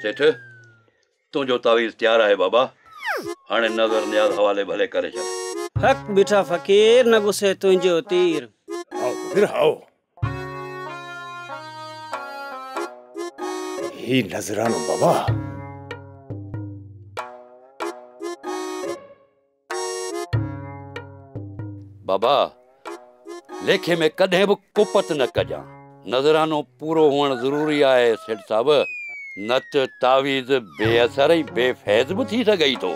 सेठ तुंहिंजो तावीज़ तयारु आहे बाबा, हाणे नज़र नियाज़ हवाले भले करे छॾ। हक बीठा फ़क़ीर न गुस्से तुंहिंजो तीर। हाओ फ़क़ीर हाओ, ही नज़रानो बाबा। बाबा लेखे में कॾहिं बि कुपत न कजां, नज़रानो पूरो हुअणु ज़रूरी आहे सेठ साहब, न त तावीज़ बेअसर ऐं बेफैज़ बि थी सघे थो।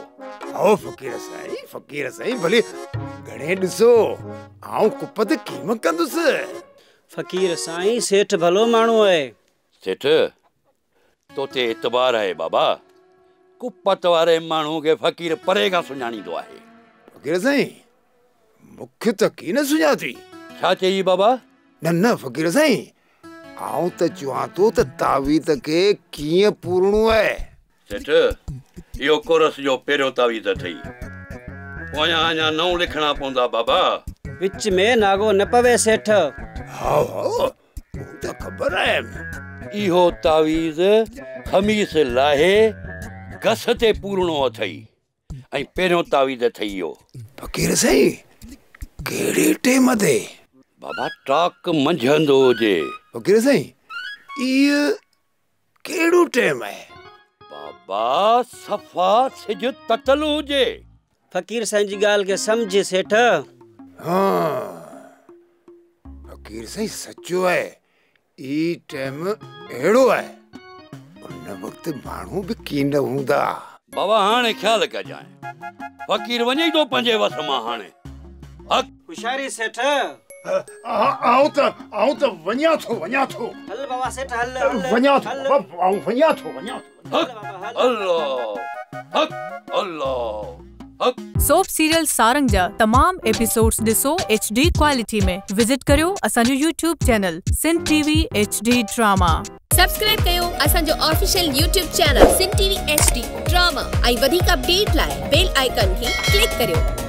हाओ फ़क़ीर साईं, फ़क़ीर साईं भले घणे ॾिसो, आउं कुपत कीअं कंदुसि। फ़क़ीर साईं सेठ भलो माण्हू आहे। सेठ तो ते एतबार आहे बाबा, कुपत वारे माण्हू खे फ़क़ीर परे खां सुञाणींदो आहे। फ़क़ीर साईं मूंखे त कीअं सुञाती। छा चई बाबा? न न फ़क़ीर साईं, आउं त चवां थो त तावीज़ खे कीअं पूरणो आहे। सेठ इहो कोरस जो पहिरियों तावीज़ अथई, पोयां अञा नओं लिखणा पवंदा बाबा। विच में नागो न पवे सेठ। हा हा त ख़बर आहे। इहो तावीज़ ख़मीस लाहे गस ते पूरणो अथई ऐं पहिरियों तावीज़ अथई इहो। फ़क़ीर साईं कहिड़े टेम ते? बाबा टाक मंझंदि हुजे। फ़क़ीर साईं इहो कहिड़ो टेम आहे? बाबा सफ़ा सिज ततल हुजे। फ़क़ीर साईं जी ॻाल्हि खे सम्झ सेठ। हा फ़क़ीर साईं सचो आहे, ई टेम अहिड़ो आहे, उन वक़्तु माण्हू बि कीन हूंदा। बाबा हाणे ख़्यालु कजांइ, फ़क़ीर वञे थो पंहिंजे वस मां हाणे। होशियारी सेठ। आउं त वञा थो, वञा थो। हल बाबा सेठ हल, वञा थो बाबा, आउं वञा थो, वञा थो। हक अल्लाह, हक अल्लाह, हक। सोप सीरियल सारंग जा तमाम एपिसोड्स ॾिसो HD quality में। विज़िट करियो असांजो YouTube channel Sindh TV HD drama. Subscribe कयो असांजो official YouTube channel Sindh TV HD drama ऐं वधीक अपडेट लाइ बेल आइकन खे क्लिक करियो।